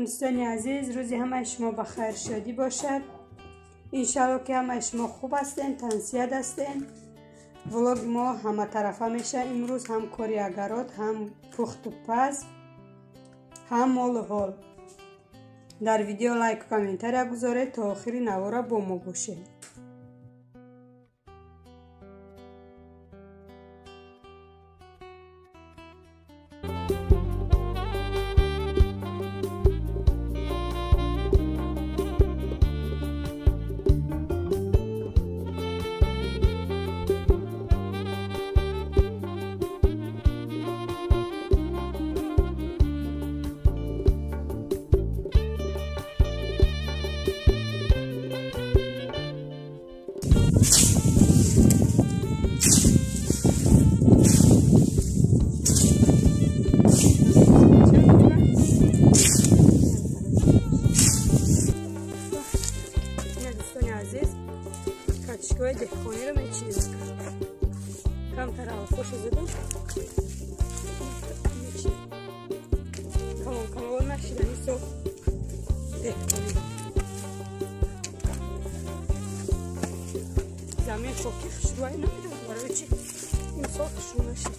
Алейкум дӯстони азиз, рӯзи ҳамаи шумо ба хайр шодӣ бошад. Иншалло ки ҳамаи шумо хуб ҳастен, тансият ҳастен. Влоги мо ҳаматарафа мешавад имрӯз, ҳам кори агарот, ҳам пухту паз, ҳам молу ҳол. Дар видео лайку комментария гузоред то охири навора бо мо бошед. Картошкаи деҳқониро мечинем. Камтар алфоша задам. Мечинем. Камон камон нашидани со деҳқонӣ. Замин хоки хушрӯай намедонам барои чи имсол хушрӯ нашид.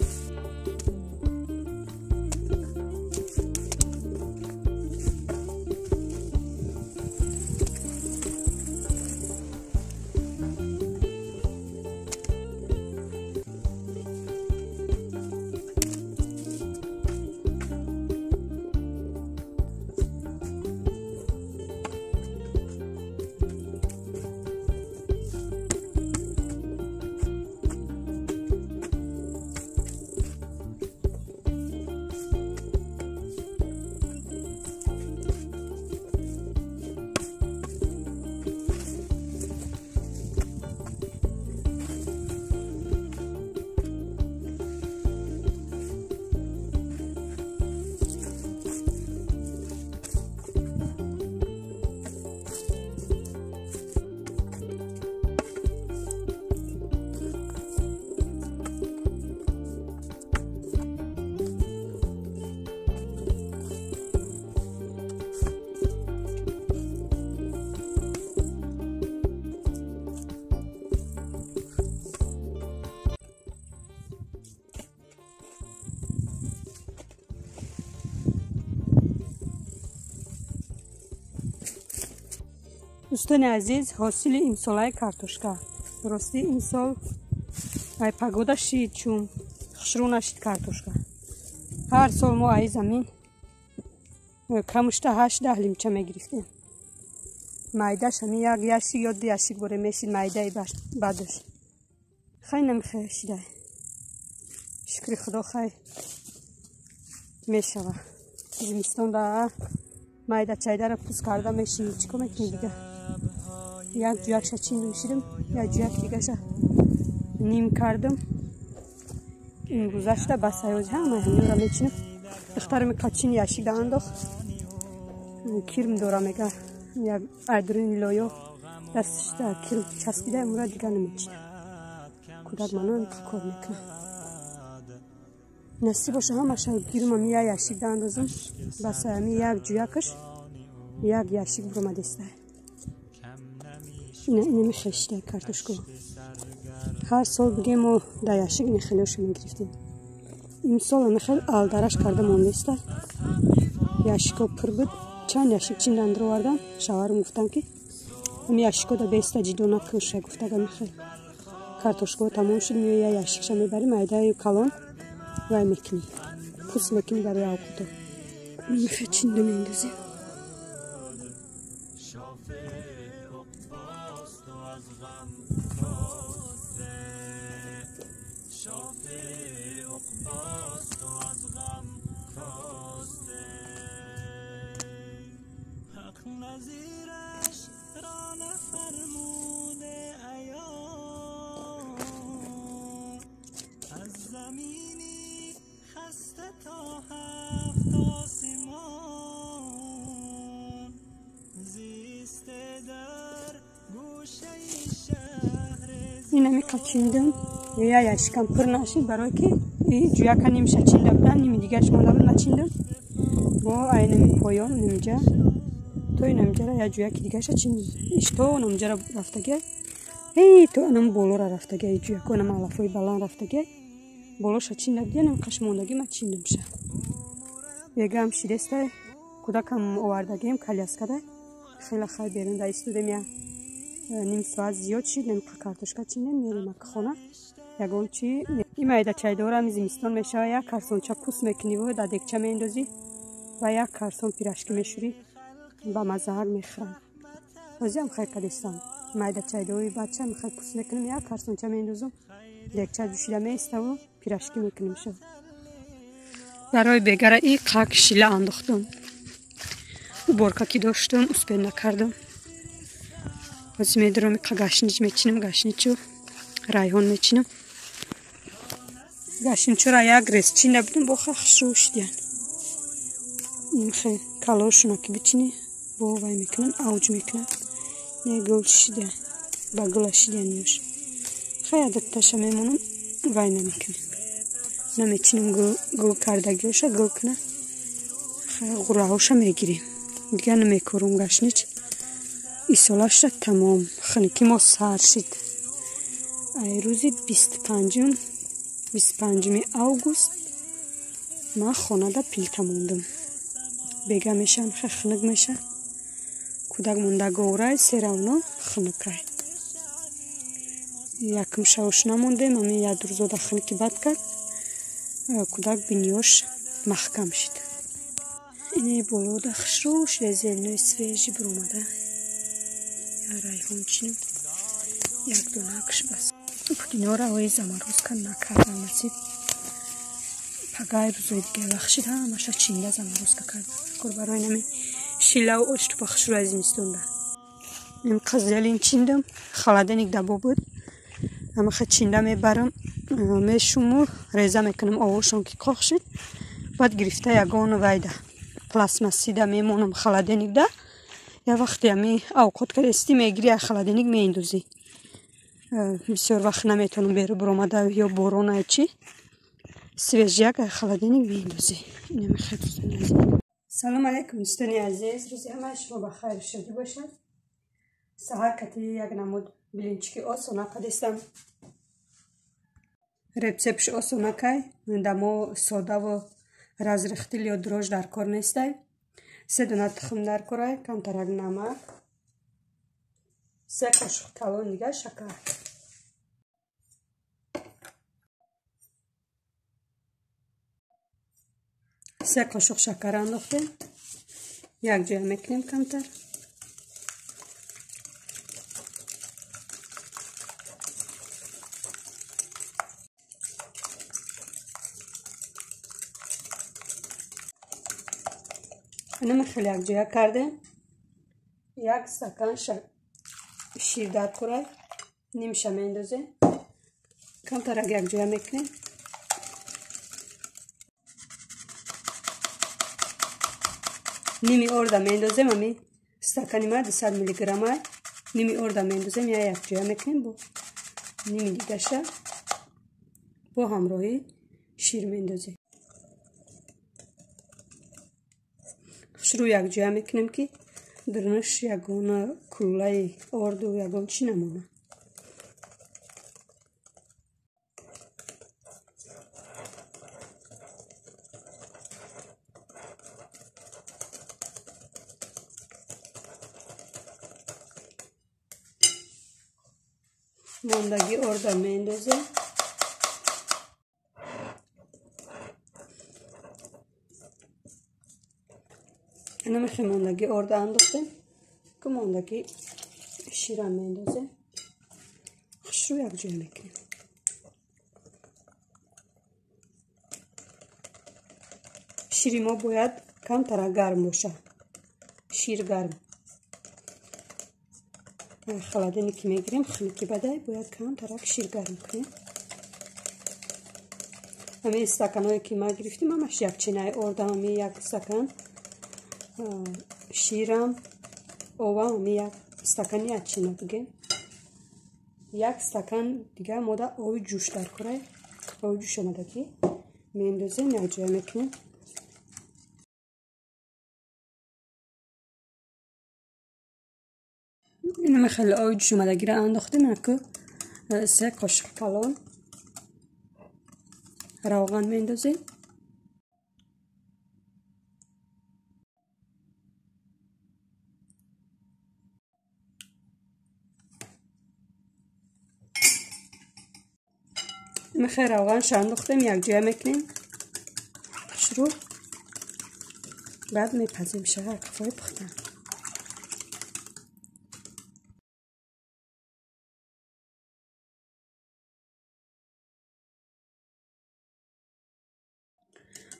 Дӯстони азиз, ҳосили имсолаи картошка. Ростӣ имсол ай погода шид, чун хушрӯ нашид картошка. Ҳар сол мо ай замин камушта 8-10 лимча мегирифтем. Майдаш ҳамин як яшик ё ду яшик боре мешид майдаи баъдаш. Хай намехоя шидай. Шукри худо хай мешава. Зимистон да майда чайдаро пӯст карда мешинем. Чӣ кор мекунем дига? Як ҷӯякша чиндум шидам, як ҷӯяк дигаша ним кардам. Имрӯзашда ба саёзи ҳамаи ҳаминро мечинам. Духтарам қачин яшик да андохт. Кирм дора мега. Як айдурини лоё дасташда кирм часпида, имрӯза дига намечинам. Кӯдак манан кор мекунам. Насиб боша ҳамаша гирм ами як яшик да андозам. Бас ами як ҷӯякаш як яшик буромадеста. Ина мехешида картошку. Ҳар сол бигем мо дар яшик мехелиошо мегирифтем. Имсол мехел алдараш карда мондеста. Яшико пур буд. Чанд яшик чиндан даровардам. Шавҳарам гуфтанд ки ами яшико да беста ҷидо накуша гуфтага мехел. Картошкаҳо тамом шуд, меоя як яшикша мебарем, майдаю калон вай мекунӣ. Пӯст мекунӣ барои авқото. Мехел чинда меандозем. Инами қачиндам. Я яшикам пур нашид, барои ки ҷӯяка нимша чинда будан, ними дигараш монда буд, начиндам. Мо айнами поён намҷа то инамҷара як ҷӯяки дигаша чиндем. Иш то намҷара рафтага. Эй то анам болора рафтага, эй ҷӯяко анам алафои баланд рафтага. Болоша чинда бидиям, қаш мондаги ма чиндамша. Бегам шидестай, кӯдакам овардагием коляскада. Хеле хай берун да истодем я ним соат зиёд шид, намқа картошка чиндем, мерем ака хона. Ягон чи ин майда чайдорам зимистон мешава, як карсонча пӯст мекуниву дар дегча меандозӣ ва як карсон пирашки мешӯрӣ, ба мазаҳак мехӯрам. Ҳозиам хай кадестам. Майда чайдои бача мехай пӯст мекунам, як карсонча меандозам, дегча ҷӯшида меиставу пирашки мекунем шо. Барои бегара и қак шила андохтам. Уборка ки доштам, успел накардам. Ҳозир медурам, иқа гашнич мечинам, гашничу райҳон мечинам. Гашничура як рез чинда будам, бо хушрӯ шидиян. Ин хел калошуна ки бичинӣ, бо вай мекунан, авҷ мекунан. Не гул шидия, ба гула шидиян ёш. Хай адатташа мемонам, вай намекунам. Намечинам гул кардагиёша, гул куна. Хай ғураҳоша мегирем. Дигар намекорум гашнич. Исолашра тамом. Хунуки мо сар шид. Ай рӯзи 25 август ман хонада пилта мондам. Бега мешам, хе хунук меша. Кӯдак монда говрай, се равно хунукай. Якум шавош намондем, ҳамин як рӯзода хунуки бад кард. Кӯдак биниёш маҳкам шид. Ине болода хушрӯ шида, зелинои свежий биромада. Я райҳон чинам. Як донакш бас. Пудинора ои заморозка накардам насиб. Пагай рӯзои дига вақт шид, ҳамаша чинда заморозка кардам. Кор барои нами шилаву оштупа хушрӯ аз зимистонда. Инқа зелин чиндам, холодильник дабо буд. Ҳамаха чинда мебарам, мешуму реза мекунам, овошон ки қоқ шид. Баъд гирифта ягон вайда пластмассида мемонам холодильникда. Я вақте ами авқот кардести мегири, я холодильник меиндозӣ. Бисёр вақт наметавонам беру биромада ё борона чи. Свежияк ай холодильник меиндозӣ. Инами хел дӯстони азиз. Салом алейкум дӯстони азиз. Рӯзи ҳамаи шумо ба хайру шодӣ бошад. Саҳар кати як намуд блинчики осона кадестам. Рецептш осона кай. Дамо содаву разрыхтил ё дрожж дар кор нестай. Се дона тухм дар корай, камтарак намак, 3 қошуқ калон дига шакар. Се қошуқ шакар андохтем. Як ҷоя мекунем камтар. Инама хеле якҷоя кардем. Як стакан шир дар курай, нимша меандозем. Камтарак якҷоя мекунем. Ними орда меандозем, ами стакани ма 200 миллиграммай. Ними орда меандозем, я якҷоя мекунем бо ними дигаша бо ҳамроҳи шир меандозем. Хушрӯ якҷоя мекунем ки дарунаш ягона куллаи орду ягон чӣ намона. Мондаги орда меандозем. Инама хел мондаги орда андохтем, ки мондаги шира меандозем. Хушрӯ якҷоя мекунем. Шири мо бояд камтара гарм бошад. Шир гарм. Холодильник ки мегирем, хунуки бадай, бояд камтарак шир гарм кунем. Ҳамин стаканҳое ки ма гирифтем, ҳамаш як чинаи ордам, ҳамин як стакан ширам, овам, ҳамин як стакани як чина бигем. Як стакан дига мода оби ҷӯш дар курай. Оби ҷӯш омада ки меандозем, якҷоя мекунем. Инаме хеле оби ҷӯшомадагиро андохтем, аку 3 қошиқ калон равған меандозем. Мехе равғанша андохтем, якҷоя мекунем хушрӯ, баъд мепазем шаҳар қафои пухтан.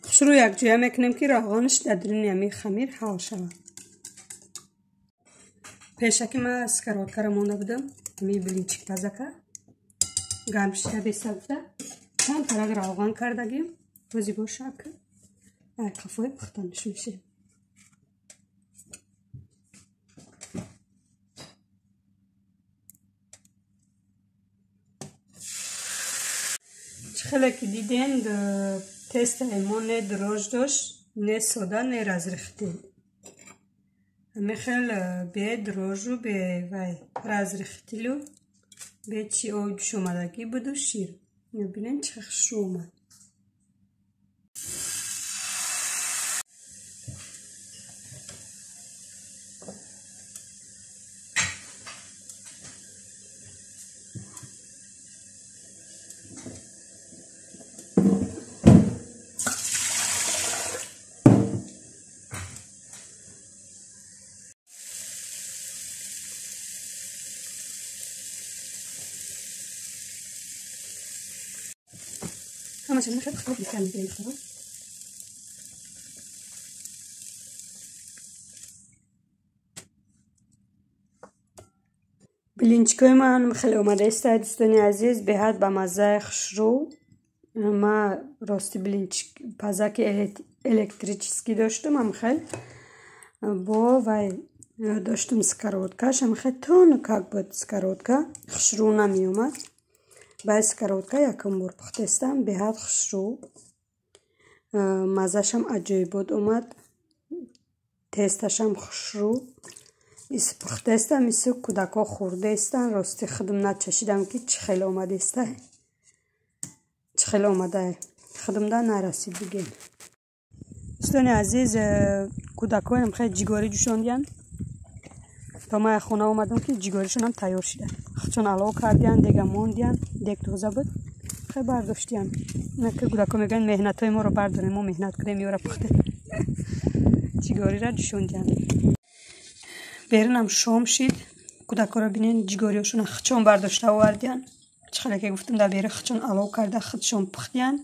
Хушрӯ якҷоя мекунем, ки равғанаш дар даруни ҳамин хамир ҳал шавад. Пешаки ман сковородкаро монда будам, ҳамин блинчик пазака гарм шида беста гуфта чанд тарак равған кардагим, рӯзи боша ки қафои пухтанаш мешем. Чӣ хеле ки дидем, тестаи мо не дрож дошт, не сода, не разрихтил. Ҳамин хел бе дрожу, бе вай разрихтилу, бе чи оби ҷӯшомадагӣ буду шир. Мебинем чӣ хушрӯ омад. ҳамаша мехел хуб гирифта мегирем духтарон. Блинчикои ман хеле омадаиста, дӯстони азиз, беҳад ба маззаи хушрӯ. Ма рости блинчик пазаки электрический доштум, ам хел бо вай доштум сковородкаш, ам хел тонкак буд сковородка, хушрӯ намеомад. Баъд сковородка якум бор пухтестам, беҳад хушрӯ, маззашам аҷоибот омад, тесташам хушрӯ. Ис пухтестам, ису кӯдакҳо хӯрдаистанд. Рости худам начашидам, ки чӣ хел омадаиста, чӣ хел омадае, худамда нарасид бигем. Дӯстони азиз, кӯдакҳоям хеле ҷигорӣ ҷӯшондиянд. То ман хона омадам, ки ҷигоришонам тайёр шуда. Худшон алов кардиянд, дега мондиянд, дег тоза буд, хеле бардоштиянд. Ки кӯдакҳо мегӯянд, меҳнатҳои моро бардорем, мо меҳнат кардем, ёра пухтем. Ҷигориро ҷӯшондиянд. Берунам шом шид, кӯдакҳоро бинен, ҷигориҳошонро худшон бардошта овардиянд. Чӣ хеле ки гуфтам, дар берун худшон алов карда, худшон пухтиянд.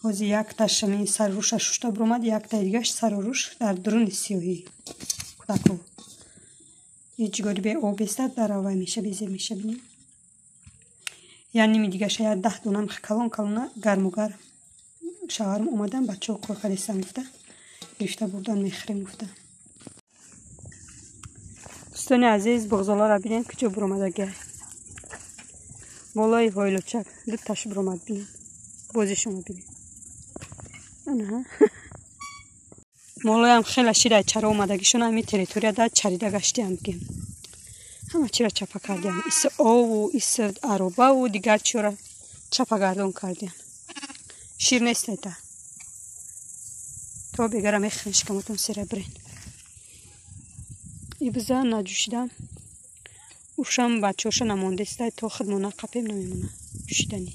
Ҳозир якташ ҳамин сару рӯша шушта биромад, яктаи дигаш сару рӯш дар дуруни сиёҳӣ кӯдакҳо. Ҷигори бе об беста дар аввай меша, безеб меша, бинем. Я ними дигаша, я 10 донам калон калона гарму гарм. Шавҳарам омадан, бачаҳо кор кардестан гуфта, гирифта бурдан, мехӯрем гуфта. Дӯстони азиз, буғзоларо бинем, куҷо биромадагиай. Болои ҳойлучак дуташ биромад, бинем. Бозишонро бинем. Анаҳа. Молоям хеле шидай чаро омадагишон, ҳамин территорияда чарида гаштиям бигем. Ҳама чиро чапа кардиям. Ис ову, ис аробаву дигар чиро чапа гардон кардиям. Шир нест айта. То бегара мехӯрен, шикамотон сера бирен. Ибза наҷӯшидам. Ушам бачаҳоша намондаиста, то худмо нақапем намемона ҷӯшиданӣ.